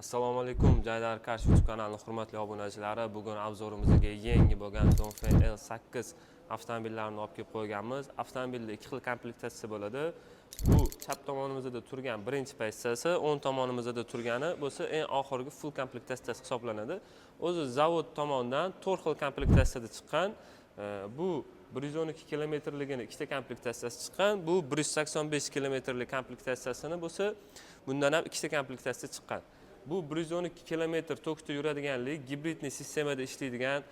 Assalomu alaykum, Jaydar Cars YouTube kanalining hurmatli obunachilari. Bugun обзор imizga yangi bo'lgan Dongfeng L8 avtomobillarini olib kelib qo'yganmiz. Avtomobilda ikki xil komplektatsiya bo'ladi. Bu chap tomonimizda turgan birinchi pozitsiyasi, o'ng tomonimizda turgani bo'lsa eng oxirgi full komplektatsiyasi hisoblanadi. O'zi zavod tomonidan to'rt xil komplektatsiyada chiqqan. Bu 112 kilometrligini ikkita komplektatsiyasi chiqqan. Bu 185 kilometrlik komplektatsiyasini bo'lsa, bundan ham ikkita komplektatsiya chiqqan. Bu 112 kilometr tokda yuradiganlik, гибридный sistemada ishlaydigan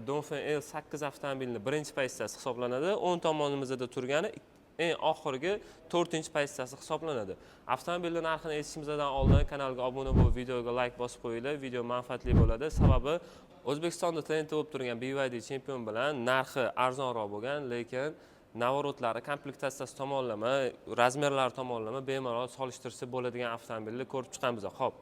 Dongfeng L8 avtomobilini birinchi pozitsiyasi hisoblanadi. O'ng tomonimizda turgani eng oxirgi to'rtinchi pozitsiyasi hisoblanadi. Avtomobilni narxini eshitishimizdan oldin kanalga obuna bo'lib, videoga layk bosib qo'yinglar. Video manfaatli bo'ladi. Sababi O'zbekistonda trendda bo'lib turgan BYD Champion bilan narxi arzonroq bo'lgan, lekin наворот lari, komplektatsiyasi tomonlama, размер lari tomonlama bemalol solishtirsa bo'ladigan avtomobilni ko'rib chiqamiz. Xo'p,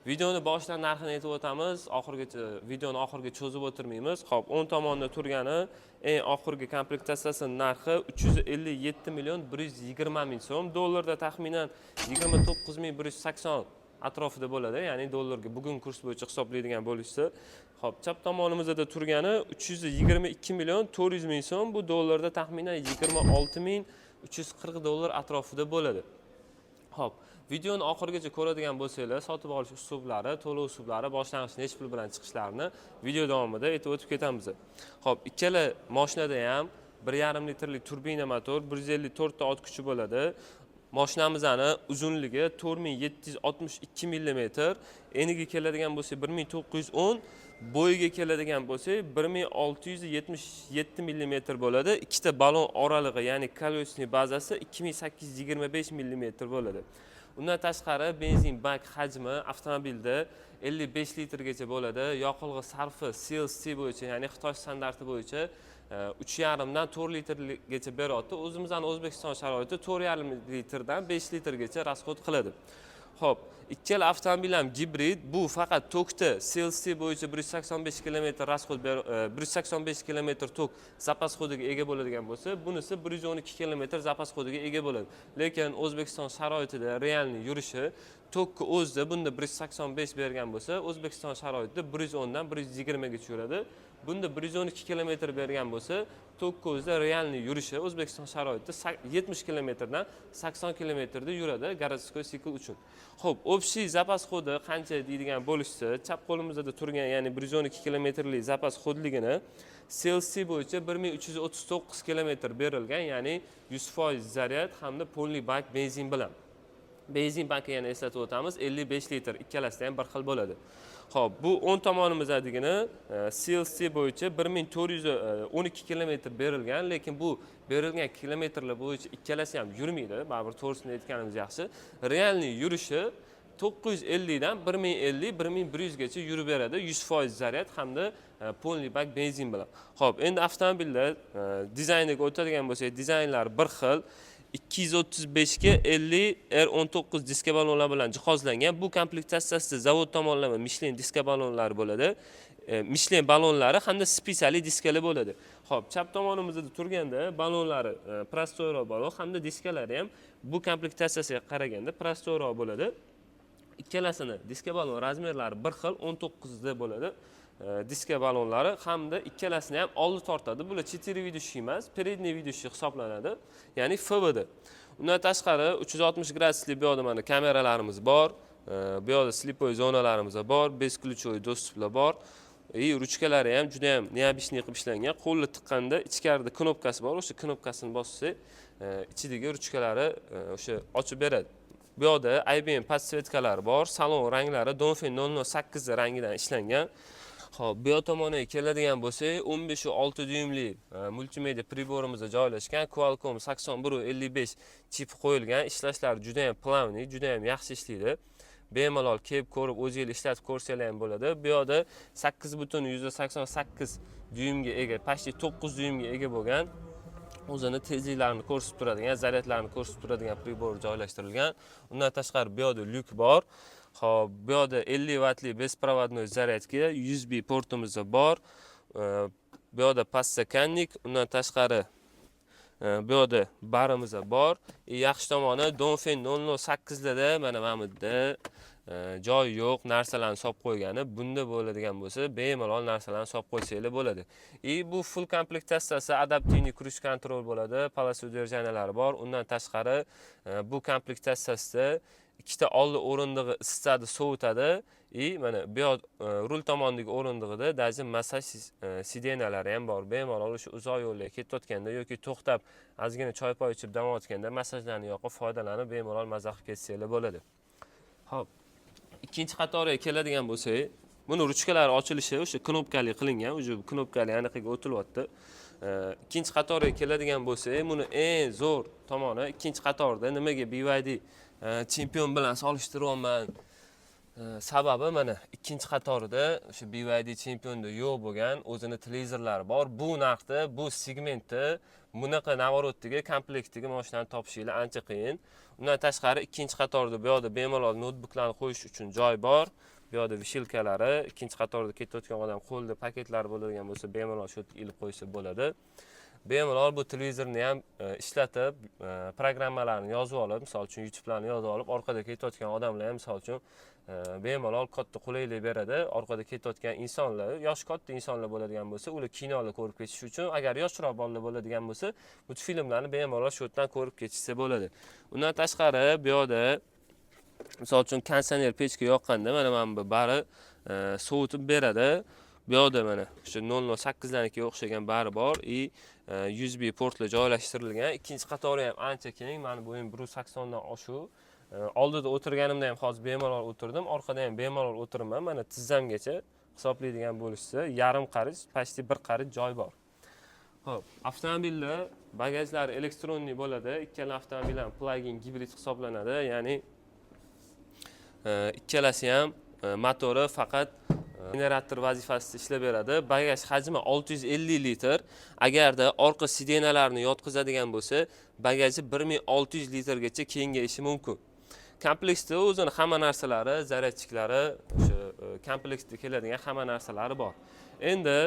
videoni boshidan narxini aytib o'tamiz, oxirigacha, videoni oxiriga cho'zib o'tirmaymiz. Xo'p, o'ng tomonda turgani eng oxirgi komplektatsiyasini narxi 357 million 120 ming so'm, dollarda taxminan 29 180 atrofida bo'ladi, ya'ni dollarga bugun kurs bo'yicha hisoblaydigan bo'lishsa. Xo'p, chap tomonimizda turgani 322 million 400 ming so'm, bu dollarda taxminan 26 340 dollar atrofida bo'ladi. Xo'p, videoni oxirigacha ko'radigan bo'lsanglar, sotib olish uslublari, to'lov uslublari, boshlang'ich necha pul bilan chiqishlarini video davomida aytib o'tib ketamiz. Xo'p, ikkala mashinada ham 1,5 litrli turbina motor, 154 ta ot kuchi bo'ladi. Mashinamizni uzunligi 4762 millimetr, eniga keladigan bo'lsak 1910, bo'yiga keladigan bo'lsak 1677 millimetr bo'ladi. Ikkita balon oralig'i, ya'ni колесный bazasi 2825 millimetr bo'ladi. Undan tashqari, benzin bak hajmi avtomobilda 55 litrgacha bo'ladi. Yoqilg'i sarfi CLC bo'yicha, ya'ni Xitoy standarti bo'yicha 3,5 dan 4 litrgacha beryapti. O'zimizni O'zbekiston sharoitida 4,5 litrdan 5 litrgacha расход qiladi. Xo'p, ikkala avtomobil ham gibrid. Bu faqat tokda CLC bo'yicha 185 kilometr расход 185 kilometr tok запас ход iga ega bo'ladigan bo'lsa, bunisi 112 kilometr запас ход iga ega bo'ladi. Lekin O'zbekiston sharoitida реальный yurishi tokka o'zida bunda 185 bergan bo'lsa, O'zbekiston sharoitida 110 dan 120 gacha yuradi. Bunda 112 kilometr bergan bo'lsa, tokka o'zida реальный yurishi O'zbekiston sharoitida 70 kilometrdan 80 kilometrda yuradi городской sikl uchun. Xo'p, общий запас хода qancha deydigan bo'lishsa, chap qo'limizda turgan, ya'ni 112 kilometrlik запас ход ligini CLC bo'yicha 1339 kilometr berilgan, ya'ni 100% zaryad hamda полный bak benzin bilan. Benzin baki yana eslatib o'tamiz, 55 litr, ikkalasida ham bir xil bo'ladi. Xo'p, bu o'ng tomonimizdagini CLC bo'yicha 1412 kilometr berilgan, lekin bu berilgan kilometrlar bo'yicha ikkalasi ham yurmaydi. Baribir to'g'risini aytganimiz yaxshi. Реальный yurishi 950 dan 1050, 1100 gacha yurib beradi 100% zaryad hamda полный bak benzin bilan. Xo'p, endi avtomobillar dizayniga o'tadigan bo'lsak, dizaynlari bir xil. 235 ga 50 R19 diska ballonlar bilan jihozlangan. Bu komplektatsiyasida zavod tomonlama Michelin diska ballonlari bo'ladi. Michelin ballonlari hamda специальный diskalar bo'ladi. Xo'p, chap tomonimizda turganda ballonlari простой roq ballon hamda diskalari ham bu komplektatsiyasiga qaraganda простой roq bo'ladi. Ikkalasini diska ballon размер lari bir xil, 19 da bo'ladi. Diska ballonlari hamda ikkalasini ham oldi tortadi. Bular 4 ведущий emas, передний ведущий hisoblanadi, ya'ni FVD. Undan tashqari, 360 gradusli bu yoqda mana kameralarimiz bor. Bu yoqda слепой zonalarimiz bor, бесключевой доступ lar bor. И ruchkalari ham juda ham необычный qilib ishlangan. Qo'lni tiqqanda ichkarida knopkasi bor, o'sha knopkasini bossak, ichidagi ruchkalari o'sha ochib beradi. Bu yoqda IBM подсветка lari bor. Salon ranglari Dongfeng 008 rangidan ishlangan. Xo'p, bu yoq tomoniga keladigan bo'lsak, 15,6 dyuymli multimedia прибор imizda joylashgan. Qualcomm 8155 chip qo'yilgan. Ishlashlari juda ham плавный, juda ham yaxshi ishlaydi. Bemalol kelib ko'rib, o'zingiz ishlatib ko'rsanglar ham bo'ladi. Bu yoqda 8,88 dyuymga ega, почти 9 dyuymga ega bo'lgan o'zini tezliklarini ko'rsatib turadigan, zaryadlarni ko'rsatib turadigan прибор joylashtirilgan. Undan tashqari, bu yoqda lyuk bor. Xo'p, bu yoqda 50 vatli беспроводной зарядка, USB portimiz bor. Bu yoqda подстаканник, undan tashqari bu yoqda barimiz bor. Yaxshi tomoni, Dongfeng 008 larda mana bu yerda Joy yo'q narsalarni solib qo'ygani. Bunda bo'ladigan bo'lsa, bemalol narsalarni solib qo'ysanglar bo'ladi. И bu full komplektatsiyasi адаптивный круиз контроль bo'ladi, полоса удержания lari bor. Undan tashqari bu komplektatsiyasida ikkita oldi o'rindig'i isitadi, sovutadi. И mana bu yoq rul tomondagi o'rindig'ida даже massaj сиденья lari ham bor. Bemalol o'sha uzoq yo'lga ketayotganda yoki to'xtab ozgina choy poy ichib dam olayotganda massajlarni yoqib, foydalanib, bemalol maza qilib ketsanglar bo'ladi. Ho'p, ikkinchi qatoriga keladigan bo'lsak, buni ruchkalari ochilishi o'sha knopkali qilingan, уже knopkali anaqaga o'tilyapti. Ikkinchi qatoriga keladigan bo'lsak, buni eng zo'r tomoni ikkinchi qatorda nimaga BYD Champion bilan solishtiryapman? Sababi mana ikkinchi qatorida o'sha BYD Championda yo'q bo'lgan o'zini televizorlari bor. Bu narxda, bu segmentda bunaqa наворот dagi komplektdagi mashinani topishinglar ancha qiyin. Undan tashqari ikkinchi qatorda bu yoqda bemalol noutbuklarni qo'yish uchun joy bor. Bu yoqda вешалка lari, ikkinchi qatorda ketayotgan odam qo'lida paketlari bo'ladigan bo'lsa, bemalol shu yerga ilib qo'ysa bo'ladi. Bemalol bu televizorni ham ishlatib, programmalarni yozib olib, misol uchun YouTube'larni yozib olib, orqada ketayotgan odamlar ham, misol uchun, bemalol katta qulaylik beradi. Orqada ketayotgan insonlar, yoshi katta insonlar bo'ladigan bo'lsa, ular kinolar ko'rib ketish uchun, agar yoshroq bolalar bo'ladigan bo'lsa, multfilmlarni bemalol shu yerdan ko'rib ketishsa bo'ladi. Undan tashqari bu yoqda, misol uchun, konditsioner, pechka yoqqanda mana bu bari sovutib beradi. Bu yoqda mana o'sha 008larnikiga o'xshagan bari bor и USB portlar joylashtirilgan. Ikkinchi qatori ham ancha keng, mani bo'yim 180 dan oshuv. Oldida o'tirganimda ham hozir bemalol o'tirdim, orqada ham bemalol o'tiribman. Mana tizzamgacha hisoblaydigan bo'lishsa, yarim qarich, почти bir qarich joy bor. Ho'p, avtomobilda bagajlari электронный bo'ladi. Ikkala avtomobil ham plug-in gibrid hisoblanadi, ya'ni ikkalasi ham motori faqat generator vazifasida ishlab beradi. Bagaj hajmi 650 litr. Agarda orqa сиденья larni yotqizadigan bo'lsa, bagaji 1600 litrgacha kengayishi mumkin. Kompleksda o'zini hamma narsalari, зарядчик lari, o'sha kompleksda keladigan hamma narsalari bor. Endi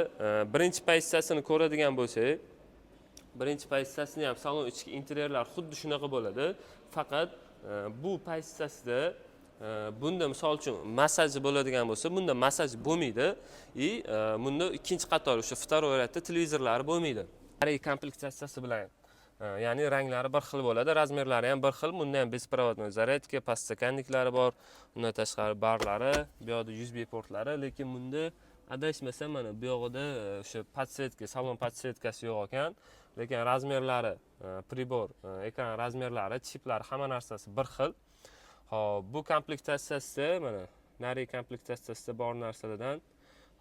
birinchi pozitsiyasini ko'radigan bo'lsak, birinchi pozitsiyasini ham salon ichki interyerlar xuddi shunaqa bo'ladi. Faqat bu pozitsiyasida bunda, misol uchun, massaji bo'ladigan bo'lsa, bunda massaj bo'lmaydi. И bunda ikkinchi qator, o'sha второй ряд da televizorlari bo'lmaydi. Komplektatsiyasi bilan, ya'ni ranglari bir xil bo'ladi, razmerlari ham bir xil. Bunda ham беспроводной зарядка, подстаканник lari bor. Undan tashqari barlari, bu yoqda USB portlari, lekin bunda adashmasam mana bu yog'ida o'sha подсветка, salon подсветка si yo'q ekan. Lekin razmerlari, прибор, ekran razmerlari, chiplari, hamma narsasi bir xil. Ho'p, bu komplektatsiyasida mana narigi komplektatsiyasida bor narsalardan,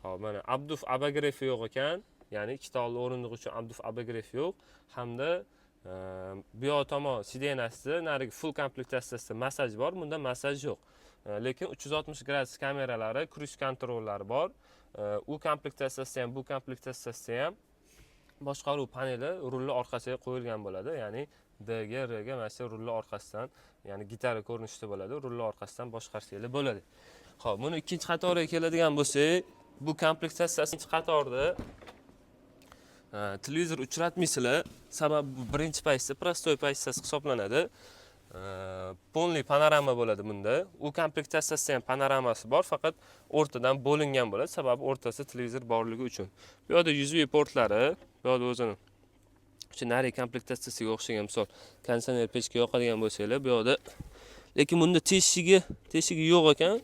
hop, mana обдув, обогрев yo'q ekan, ya'ni ikkita oldi o'rindiq uchun обдув, обогрев yo'q. Hamda bu yoq tomon сиденья sida narigi full komplektatsiyasida massaj bor, bunda massaj yo'q. Lekin 360 gradus kameralari, круиз контроль lari bor. U komplektatsiyasida ham, bu komplektatsiyasida ham boshqaruv paneli rulni orqasiga qo'yilgan bo'ladi, ya'ni D ga, R ga mana shu rulni orqasidan, ya'ni gitara ko'rinishida bo'ladi, rulni orqasidan boshqarsanglar bo'ladi. Ho'p, buni ikkinchi qatoriga keladigan bo'lsak, bu komplektatsiyasi ikkinchi qatorda televizor uchratmaysizlar, sababi bu birinchi pozitsiya, простой pozitsiyasi hisoblanadi. Полный panorama bo'ladi bunda. U komplektatsiyasida ham panoramasi bor, faqat o'rtadan bo'lingan bo'ladi, sababi o'rtasida televizor borligi uchun. Bu yoqda USB portlari, bu yoqda o'zini o'sha narigi komplektatsiyasiga o'xshagan, misol, konditsioner, pechka yoqadigan bo'lsanglar, bu yoqda, lekin bunda teshigi yo'q ekan.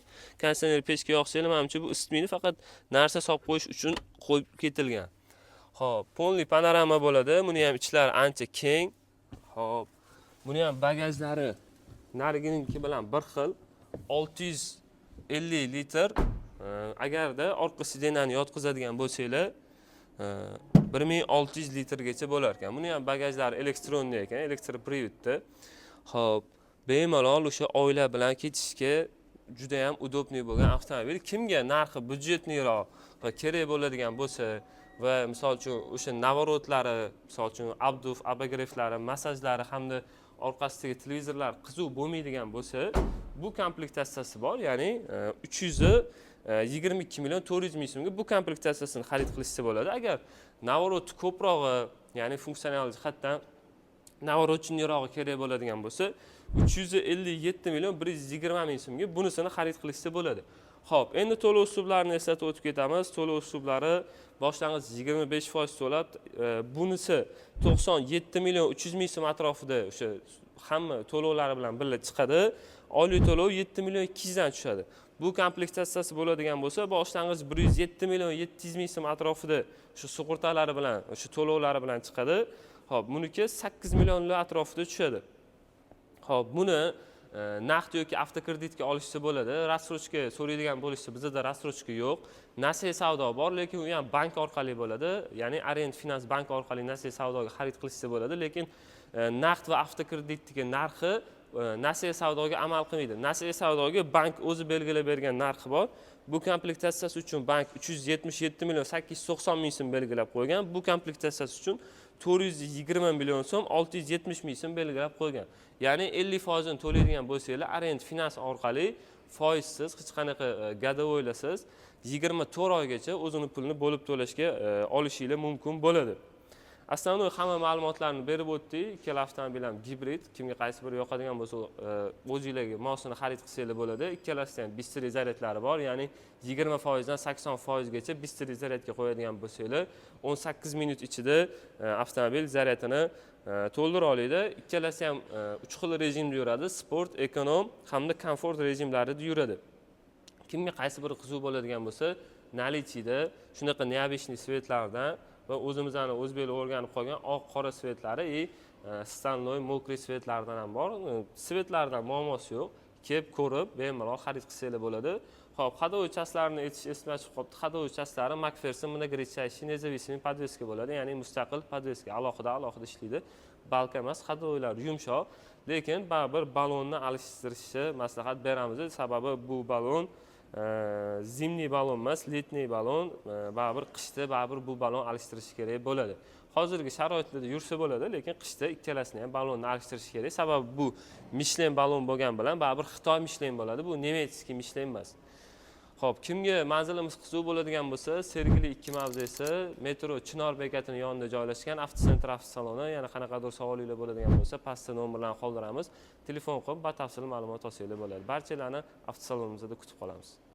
Konditsioner, pechka yoqsanglar, manimcha, bu isitmaydi, faqat narsa solib qo'yish uchun qo'yib ketilgan. Ho'p, полный panorama bo'ladi. Buni ham ichlari ancha keng. Ho'p, buni ham bagajlari nariginiki bilan bir xil, 650 litr. Agarda orqa сиденья ni yotqizadigan bo'lsanglar, 1600 litrgacha bo'lar ekan. Buni ham bagajlari электронный ekan, электропривод da. Ho'p, bemalol o'sha oila bilan ketishga juda ham удобный bo'lgan avtomobil. Kimga narxi бюджетный roq va kerak bo'ladigan bo'lsa va, misol uchun, o'sha наворот lari, misol uchun, обдув, обогрев lari, massajlari hamda orqasidagi televizorlar qiziq bo'lmaydigan bo'lsa, bu komplektatsiyasi bor, ya'ni 322 million 400 ming so'mga bu komplektatsiyasini xarid qilishsa bo'ladi. Agar наворот ko'prog'i, ya'ni funksional jihatdan Навороченный rog'i kerak bo'ladigan bo'lsa, 357 million 120 ming so'mga bunisini xarid qilishsa bo'ladi. Ho'p, endi to'lov uslublarini eslatib o'tib ketamiz. To'lov uslublari: boshlang'ich 25% to'lab, bunisi 97 million 300 ming so'm atrofida o'sha hamma to'lovlari bilan birga chiqadi. Oylik to'lov 7 million 200dan tushadi. Bu komplektatsiyasi bo'ladigan bo'lsa, boshlang'ich 107 million 700 ming so'm atrofida o'sha sug'urtalari bilan, o'sha to'lovlari bilan chiqadi. Ho'p, buniki 8 millionlar atrofida tushadi. Ho'p, buni naqd yoki avtokreditga olishsa bo'ladi. Рассрочка so'raydigan bo'lishsa, bizada рассрочка yo'q. Nasiya savdo bor, lekin u ham bank orqali bo'ladi, ya'ni Orient Finans bank orqali nasiya savdoga xarid qilishsa bo'ladi. Lekin naqd va avtokreditdagi narxi nasiya savdoga amal qilmaydi. Nasiya savdoga bank o'zi belgilab bergan narxi bor. Bu komplektatsiyasi uchun bank 377 million 890 ming so'm belgilab qo'ygan, bu komplektatsiyasi uchun 420 million so'm 670 ming so'm belgilab qo'ygan. Ya'ni 50%ini to'laydigan bo'lsanglar, Orient Finans orqali foizsiz, hech qanaqa годовой larsiz 24 oygacha o'zini pulini bo'lib to'lashga olishinglar mumkin bo'ladi. Основной hamma ma'lumotlarni berib o'tdik. Ikkala avtomobil ham gibrid. Kimga qaysi biri yoqadigan bo'lsa, o'zinglarga mosini xarid qilsanglar bo'ladi. Ikkalasida ham быстрый zaryadlari bor, ya'ni 20%dan 80%gacha быстрый zaryadga qo'yadigan bo'lsanglar, 18 minut ichida avtomobil zaryadini to'ldira oladi. Ikkalasi ham uch xil rejimda yuradi: sport, ekonom hamda komfort rejimlarida yuradi. Kimga qaysi biri qiziq bo'ladigan bo'lsa, наличие da shunaqa необычный цвет lardan va o'zimizni o'zbeklar o'rganib qolgan oq, qora цвет lari и стальной мокрый цвет lardan ham bor. Цвет lardan muammosi yo'q, kelib ko'rib, bemalol xarid qilsanglar bo'ladi. Ho'p, ходовой часть larini aytish esimdan chiqib qolibdi. Ходовой часть lari Макферсон многорычажный независимый подвеска bo'ladi, ya'ni mustaqil подвеска, alohida alohida ishlaydi, balka emas. Ходовой lar yumshoq, lekin baribir balonni alishtirishni maslahat beramiz, sababi bu balon зимний balon emas, летний balon. Baribir qishda baribir bu balon alishtirish kerak bo'ladi. Hozirgi sharoitlarda yursa bo'ladi, lekin qishda ikkalasini ham balonni alishtirish kerak, sababi bu Michelin balon bo'lgani bilan baribir Xitoy Michelin bo'ladi, bu немецкий Michelin emas. Ho'p, kimga manzilimiz qiziq bo'ladigan bo'lsa, Sergeli 2 mavzesi, metro Chinor bekatini yonida joylashgan Avtocentr avtosaloni. Yana qanaqadir savolinglar bo'ladigan bo'lsa, pastda nomerlarni qoldiramiz, telefon qilib batafsil ma'lumot olsanglar bo'ladi. Barchalarni avtosalonimizda kutib qolamiz.